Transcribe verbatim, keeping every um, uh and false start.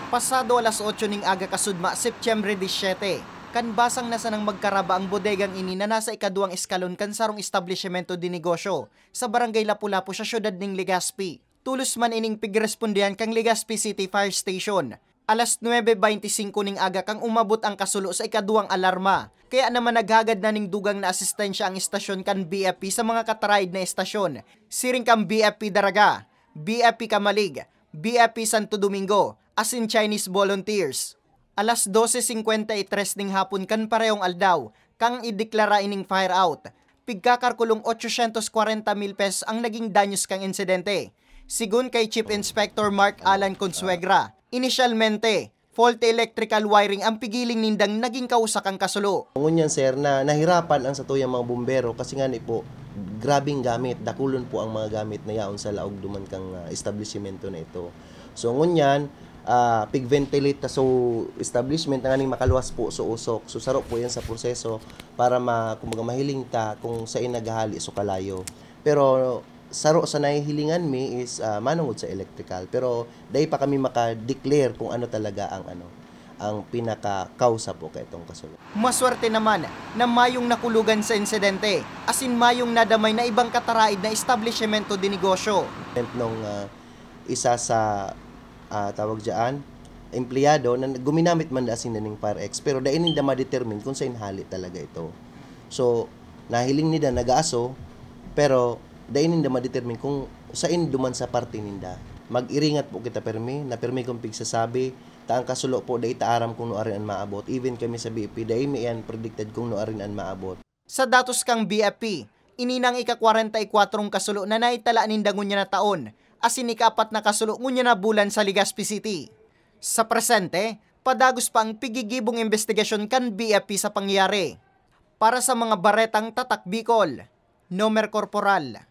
Pasado alas otso ning aga kasudma, Setyembre disiyete, kan basang na sanang magkaraba ang bodegang ini na nasa ikaduwang eskalon kan sarong establisimento de negosyo sa Barangay Lapu-Lapu sa siyudad ning Legazpi. Tulos man ining pigrespondehan kan Legazpi City Fire Station. Alas nuebe beinti singko ning aga kan umabot ang kasulo sa ikaduwang alarma. Kaya naman naghagad na ning dugang na asistensya ang estasyon kan B F P sa mga kataraid na estasyon, siring kan B F P Daraga, B F P Camalig, B F P Santo Domingo, asin Chinese volunteers. Alas dose singkwenta y tres ning hapon kan parehong aldaw, kan ideklara ining fire out, pigkakarkulong ochocientos kwarenta mil pesos ang naging danyos kan insidente. Sigon kay Chief Inspector Mark Alan Consuegra, inisyalmente, faulty electrical wiring ang pigiling nindang naging kausa kan kasulo. Ngunyan, sir, na nahirapan ang satuyang mga bumbero kasi nga ni po, grabing gamit, dakulon po ang mga gamit na yaon sa laog duman kang, ah, establisimento na ito. So, ngunyan, ah, pig-ventilate ta so establishment nganing makaluwas po so usok. So, saro po yan sa proseso para ma-, kumbaga, mahiling ta kung sain naghahali so kalayo. Pero saro sa nahihilingan mi is, ah, manongod sa electrical. Pero dai pa kami maka-declare kung ano talaga ang, ano, ang pinaka-kausa po kaitong kasulo. Maswerte naman na mayong nakulugan sa insidente, asin mayong nadamay na ibang kataraid na establisimento de negosyo. Nung, ah, isa sa, ah, tawag dyan, empleyado na guminamit man da asin ning Fire X, pero dai ninda ma-determine kung sain hali talaga ito. So, nahiling ninda nag-aaso, pero dai ninda ma-determine kung sain duman sa parte ninda. Mag-iringat po kita permi, na permi kong pigsasabi, ta ang kasulo po, dai ta aram kung nuarin an maabot. Even kami sa B F P, dai mi iyan predicted kung nuarin an maabot. Sa datos kan B F P, ini na ang ika-kwarenta y kwatrong kasulo na naitala ninda ngunyan na taon, asin ika-apat na kasulo ngunyan na bulan sa Legazpi City. Sa presente, padagos pa ang pigigibong imbestigasyon kan B F P sa pangyayari. Para sa mga baretang Tatak Bicol, Nomer Corporal.